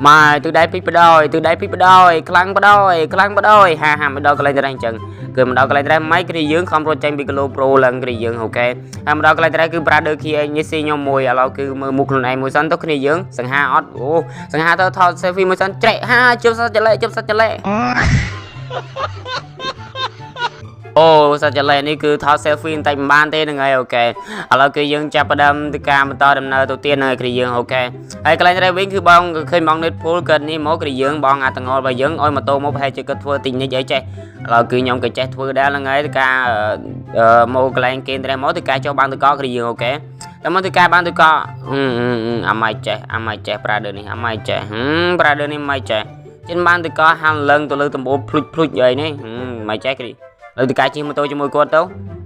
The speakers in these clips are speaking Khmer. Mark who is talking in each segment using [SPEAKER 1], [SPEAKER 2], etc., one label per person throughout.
[SPEAKER 1] ម៉ែទិសដៅពីបដោយទិសដៅពីបដោយខ្លាំងបដោយខ្លាំងបដោយហាហាមកដល់កន្លែងត្រេះអញ្ចឹងគឺមកដល់កន្លែងត្រេះម៉ៃគ្រាយើងខំរត់ចេញពីគីឡូប្រូឡើងគ្រាយើង okay ហើយមកដល់កន្លែងត្រេះគឺ brother ខីឯងនេះស៊ីខ្ញុំមួយឥឡូវគឺមើលមុខខ្លួនឯងមួយសិនទៅគ្នាយើងសង្ហាអត់អូសង្ហាទៅថត selfie មួយសិនច្រែកហាជប់សចលេជប់សចលេអូសចលេនេះគឺថត selfie តែមិនបានទេហ្នឹងហើយ okay ឥឡូវគឺយើងចាប់ផ្ដើមទៅការបន្តដំណើរទៅទៀតហ្នឹងហើយគ្រាយើង okay ហើយកន្លែងត្រេះវិញគឺបងឃើញបង Netpool គាត់នេះមកគ្រាយើងបងអាតងល់របស់យើងឲ្យម៉ូតូមកប្រហែលជាគាត់ធ្វើតិចនិចអីចេះឥឡូវគឺខ្ញុំក៏ចេះធ្វើដែរហ្នឹងហើយការមកកន្លែងគេត្រេះមកទៅការចុះបានទៅកគ្រាយើង okay តែមកទៅការបានទៅកអាម៉ៃចេះអាម៉ៃចេះ brother នេះអាម៉ៃចេះ brother នេះម៉ៃចេះចិនបានទៅកហាំលឹងទៅលើដំបូលភ្លុចភ្លុចអីនេះម៉ៃចេះគ្រាលើទៅការជិះម៉ូតូជាមួយគាត់ទៅ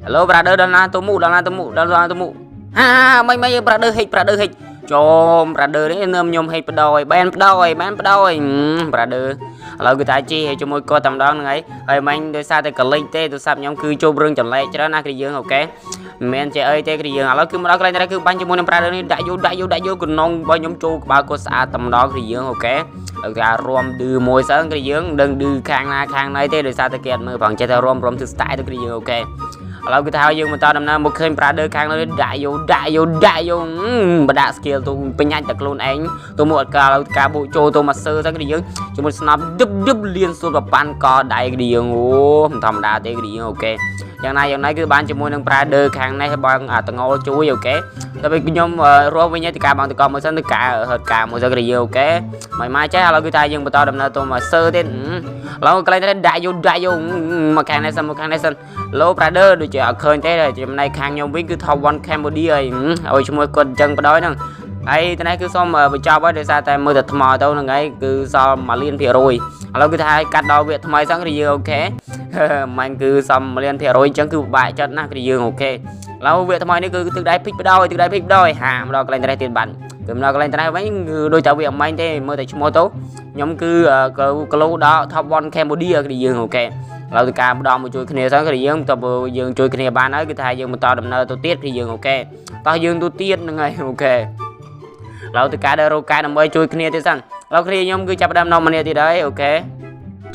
[SPEAKER 1] Hello brother ដល់ណាទៅមុខដល់ណាទៅមុខដល់ណាទៅមុខហាមិនមិន brother ហិច brother ហិចចូល brother នេះនឹមខ្ញុំហិចបដោយបែនបដោយបែនបដោយ brother ឥឡូវគឺថាជិះឲ្យជាមួយគាត់តែម្ដងហ្នឹងហើយហើយមិញដោយសារតែកលិចទេទូរស័ព្ទខ្ញុំគឺជួបរឿងចម្លែកច្រើនណាស់គឺយើង okay មិនមែនជាអីទេគឺយើងឥឡូវគឺមកដល់កន្លែងនេះគឺបាញ់ជាមួយនឹង brother នេះដាក់យកដាក់យកដាក់យកកនងរបស់ខ្ញុំចូលក្បាលគាត់ស្អាតតែម្ដងគឺយើង okay ហើយគេរួមឌឺមួយសឹងគឺយើងដឹងឌឺខាងណាខាងណីទេដោយសារតែគេអត់មើលផងចេះតែរួមរួមទិ style ទៅគឺយើង okay ឥឡូវគឺថាយើងបន្តដំណើរមកឃើញ brother ខាងនោះដាក់យកដាក់យកដាក់យកបដាក់ skill ទៅបញ្ញាច់តែខ្លួនឯងទៅមកអត់ការការបូកចូលទៅមកសើទៅគឺយើងជាមួយស្នប់ឌឹបឌឹបលៀនសួតប្រប៉ាន់កដៃគឺយើងអូមិនធម្មតាទេគឺយើង okay យ៉ាងណាយ៉ាងណាគឺបានជាមួយនឹង brother ខាងនេះបងអាតងល់ជួយ okay តែពេលខ្ញុំរស់វិញទៅការបងតកមួយសិនទៅការហត់ការមួយសិនគឺយើង okay មិនមកចេះឥឡូវគឺថាយើងបន្តដំណើរទៅមកសើទៀតឥឡូវកន្លែងនេះដាក់យកដាក់យកមកខាងនេះសិនមកខាងនេះសិន Hello brother ដូចជាអត់ឃើញទេចំណែកខាងខ្ញុំវិញគឺ Top 1 Cambodia ហើយឲ្យឈ្មោះគាត់អញ្ចឹងបដ ாய் ហ្នឹងហើយតនេះគឺសូមបញ្ចប់ហើយដោយសារតែមើលតែថ្មទៅហ្នឹងហើយគឺសល់1លានភាគរយឥឡូវគឺថាកាត់ដល់វគ្គថ្មីសិនគឺយើង okay មិនគឺសម1លានភាគរយអញ្ចឹងគឺពិបាកចិត្តណាស់គឺយើង okay ឥឡូវវគ្គថ្មីនេះគឺទឹកដៃភិចបដ ாய் ទឹកដៃភិចបដ ாய் ហាមកដល់កន្លែងត្រេះទៀតបាត់គឺមកដល់កន្លែងត្រេះវិញគឺដូចតែវាអមាញ់ទេមើលតែឈ្មោះទៅខ្ញុំគឺគីឡូដល់ Top 1 Cambodia គឺយើង okay ឥឡូវទៅការម្ដងមកជួយគ្នាសិនគឺយើងតើយើងជួយគ្នាបានហើយគឺថាយើងបន្តដំណើរទៅទៀតគឺយើង okay តោះយើងទៅទៀតហ្នឹងហើយ okay ឥឡូវទៅការដើររកការដើម្បីជួយគ្នាទៀតសិនឥឡូវគ្នាខ្ញុំគឺចាប់ផ្ដើមនាំម្នាក់ទៀតហើយ okay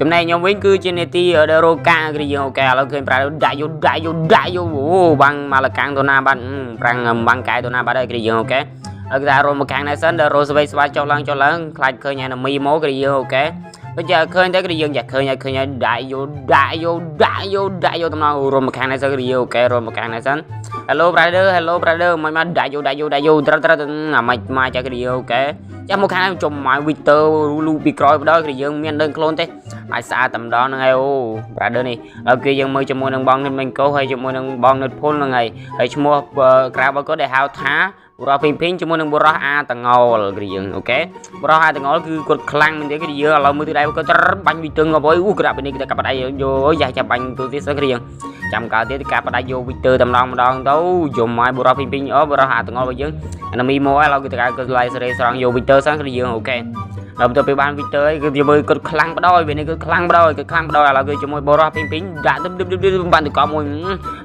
[SPEAKER 1] ចំណែកខ្ញុំវិញគឺជានេតិដើររកការគឺយើង okay ឥឡូវឃើញប្រាដាក់យកដាក់យកដាក់យកអូបាំងមកលកាំងទៅណាបាត់ប្រាំងបាំងកែទៅណាបាត់ហើយគឺយើង okay ហើយគេថារមកខាងនេះសិនដល់រស្វ័យស្វាចុះឡើងចុះឡើងខ្លាចឃើញ enemy មកគឺយើង okay ដូចជាឃើញតែគឺយើងយ៉ាឃើញហើយឃើញហើយដាក់យកដាក់យកដាក់យកដាក់យកតំណងរមកខាងនេះសិនគឺយើង okay រមកខាងនេះសិន Hello brother Hello brother មិនមកដាក់យកដាក់យកដាក់យកត្រឹមត្រឹមអាមិនមកចាគឺយើង okay ចាំមកខាងនេះជុំមក Victor លូពីក្រោយបដល់គឺយើងមានដឹងខ្លួនទេអាចស្អាតតែម្ដងហ្នឹងហើយអូ brother នេះហើយគេយើងមើលជាមួយនឹងបងនិតមិញកោហើយជាមួយនឹងបងនិតភុលហ្នឹងហើយហើយឈ្មោះក្រៅរបស់គាត់ដែលហៅថាបុរសភីងភីងជាមួយនឹងបុរសអាតងលគឺយើង okay បុរសអាតងលគឺគាត់ខ្លាំងមែនទេគឺយើងឥឡូវមើលទិដៃគាត់ត្របាញ់វិទឹងអើយអូក្រាបនេះគឺកាប់ដៃយកយ៉ាចាប់បាញ់ទូទៀតសឹងគឺយើងចាំកើតទៀតកាប់ដៃយកវិទ័រតែម្ដងម្ដងទៅយំមកបុរសភីងភីងអូបុរសអាតងលរបស់យើងអាមីមកឥឡូវគឺតើគឺឡៃសេរីស្រង់យកវិទ័រសឹងគឺយើង okay ដល់ទៅពេលបាន Victor គឺជាមួយគាត់ខ្លាំងបដ ாய் វានេះគឺខ្លាំងបដ ாய் គឺខ្លាំងបដ ாய் ឥឡូវគឺជាមួយបរោះពីងពីងដាក់ដឹបដឹបដឹបបានទៅកមួយ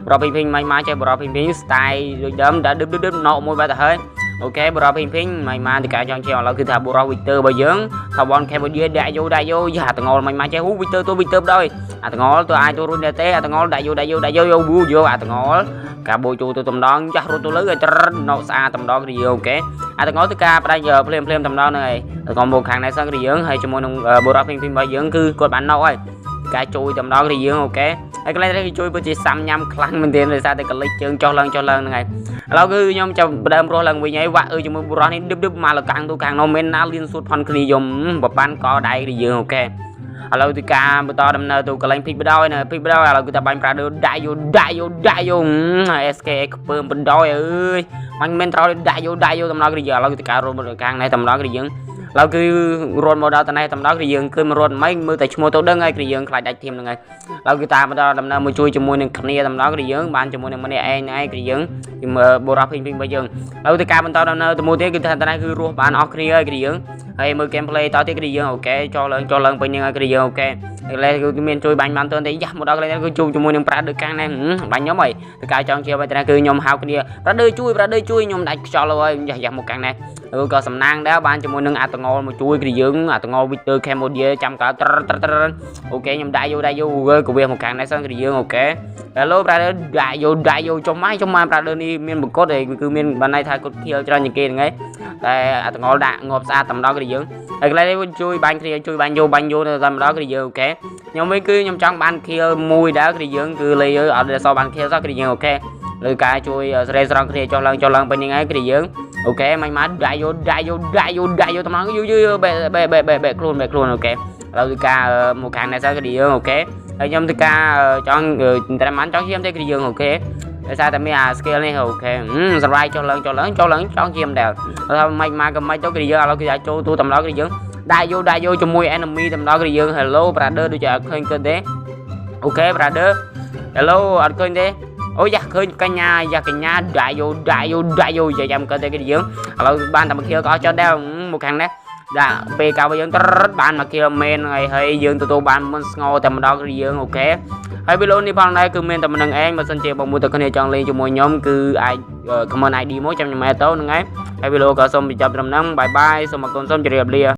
[SPEAKER 1] បរោះពីងពីងមិនមកចេះបរោះពីងពីង style ដូចដើមដាក់ដឹបដឹបដឹបណកមួយបាត់ទៅហើយ okay បរោះពីងពីងមិនមកទៅការចង់ជាឥឡូវគឺថាបរោះ Victor របស់យើងថាវ៉ាន់ Cambodia ដាក់យកដាក់យកយ៉ាតងល់មិនមកចេះហ៊ូ Victor ទៅ Victor បដ ாய் អាតងល់ទៅអាចទៅរួចទេអាតងល់ដាក់យកដាក់យកដាក់យកយកយកអាតងល់ការបូចូលទៅតំដងចាស់រត់ទៅលើឲ្យត្រណកស្អាតតំដងគឺយើង okay អាតងល់ទៅការបដាច់ភ្លាមភ្លាមតំដងហ្នឹងហើយកុំមកខាងនេះសឹងគឺយើងហើយជាមួយនឹងបូរ៉ាភីងភីងរបស់យើងគឺគាត់បានណកហើយការជួយតំដងគឺយើង okay ហើយកន្លែងនេះគឺជួយពិតជាសាំញ៉ាំខ្លាំងមែនទែនដោយសារតែកលិចជើងចុះឡើងចុះឡើងហ្នឹងហើយឥឡូវគឺខ្ញុំចាប់ផ្ដើមរស់ឡើងវិញហើយវាក់អើជាមួយបុរសនេះឌឹបឌឹបមកលកាំងទៅខាងនោះមានណាលៀនសួតផនគ្នាយំបប៉ាន់កដៃគឺយើង okay ឥឡូវទីការបន្តដំណើរទៅកន្លែងភិកបដ ாய் ណាភិកបដ ாய் ឥឡូវគឺថាបាញ់ប្រាដឺដាក់យកដាក់យកដាក់យក SK ខ្ពើមបដ ாய் អើយបាញ់មិនត្រូវដាក់យកដាក់យកតំណគឺយើងឥឡូវគឺការរត់មកខាងនេះតំណគឺយើងឥឡូវគឺរត់មកដល់តនេះតំណគឺយើងគឺមករត់មិនមើលតែឈ្មោះទៅដឹងហើយគឺយើងខ្លាចដាច់ធីមហ្នឹងហើយឥឡូវគឺតាមបន្តដំណើរមកជួយជាមួយនឹងគ្នាតំណគឺយើងបានជាមួយនឹងម្នាក់ឯងហ្នឹងឯងគឺយើងបូរ៉ាភីងភីងរបស់យើងឥឡូវទៅការបន្តដំណើរទៅមួយទៀតគឺថាតនេះគឺរស់បានអស់គ្នាហើយគឺយើងហើយមើល gameplay តទៀតគឺយើង okay ចោលឡើងចោលឡើងពេញហ្នឹងហើយគឺយើង okay កន្លែងគឺមានជួយបាញ់បានទន់ទេយ៉ាមកដល់កន្លែងគឺជួបជាមួយនឹង brother កាំងនេះបាញ់ខ្ញុំហើយតើកាយចង់ជាអ្វីតែគឺខ្ញុំហៅគ្នា brother ជួយ brother ជួយខ្ញុំដាច់ខ្យល់ហើយយ៉ាយ៉ាមកកាំងនេះគឺក៏សំណាងដែរបានជាមួយនឹងអាតងលមកជួយគ្នាយើងអាតងល Victor Cambodia ចាំកើត្រត្រត្រ okay ខ្ញុំដាក់យកដាក់យកក៏វាមកកាំងនេះសិនគ្នាយើង okay Hello brother ដាក់យកដាក់យកចុំមកចុំមក brother នេះមានបង្គត់ឯងគឺមានបានន័យថាគាត់ខៀលច្រើនជាងគេហ្នឹងឯងតែអាតងលដាក់ងាប់ស្អាតតែម្ដងគ្នាយើងហើយកន្លែងនេះជួយបាញ់គ្នាជួយបាញ់យកបាញ់យកតែម្ដងគ្នាយើង okay ខ្ញុំវិញគឺខ្ញុំចង់បានខៀលមួយដែរគ្នាយើងគឺលេអត់ដែលសបានខៀលសោះគ្នាយើង okay លើការជួយស្រេស្រង់គ្នាចុះឡើងចុះឡើងពេញហ្នឹងឯងគ្នាយើង okay មិនមកដាក់យកដាក់យកដាក់យកដាក់យកតំណងយូយូបែបែបែបែបែខ្លួនបែខ្លួន okay ឥឡូវគឺការមកខាងនេះសិនគ្នាយើង okay ហើយខ្ញុំធ្វើការចង់តែមិនចង់ឈាមទេគ្នាយើង okay ដោយសារតែមានអា skill នេះ okay សម្រាប់ចុះឡើងចុះឡើងចុះឡើងចង់ឈាមដែរថាមិនមកក៏មិនទៅគ្នាយើងឥឡូវគឺអាចចូលទូតំណងគ្នាយើងដាក់យកដាក់យកជាមួយ enemy តំណងគ្នាយើង Hello brother ដូចជាអត់ឃើញគិតទេ okay brother Hello អត់ឃើញទេអូយ៉ាឃើញកញ្ញាយ៉ាកញ្ញាដាក់យកដាក់យកដាក់យកយ៉ាយ៉ាំកើតទេគ្នាយើងឥឡូវបានតែមួយខៀលក៏អស់ចិត្តដែរមកខាងនេះដាក់ពេលកាលយើងត្រឹតបានមកខៀលមែនហើយហើយយើងទទួលបានមិនស្ងោតែម្ដងគ្នាយើង okay ហើយវីដេអូនេះផងដែរគឺមានតែប៉ុណ្្នឹងឯងបើសិនជាបងមួយទៅគ្នាចង់លេងជាមួយខ្ញុំគឺអាច comment ID មកចាំខ្ញុំ add ទៅហ្នឹងឯងហើយវីដេអូក៏សូមបញ្ចប់ត្រឹមហ្នឹង bye bye សូមអរគុណសូមជម្រាបលា។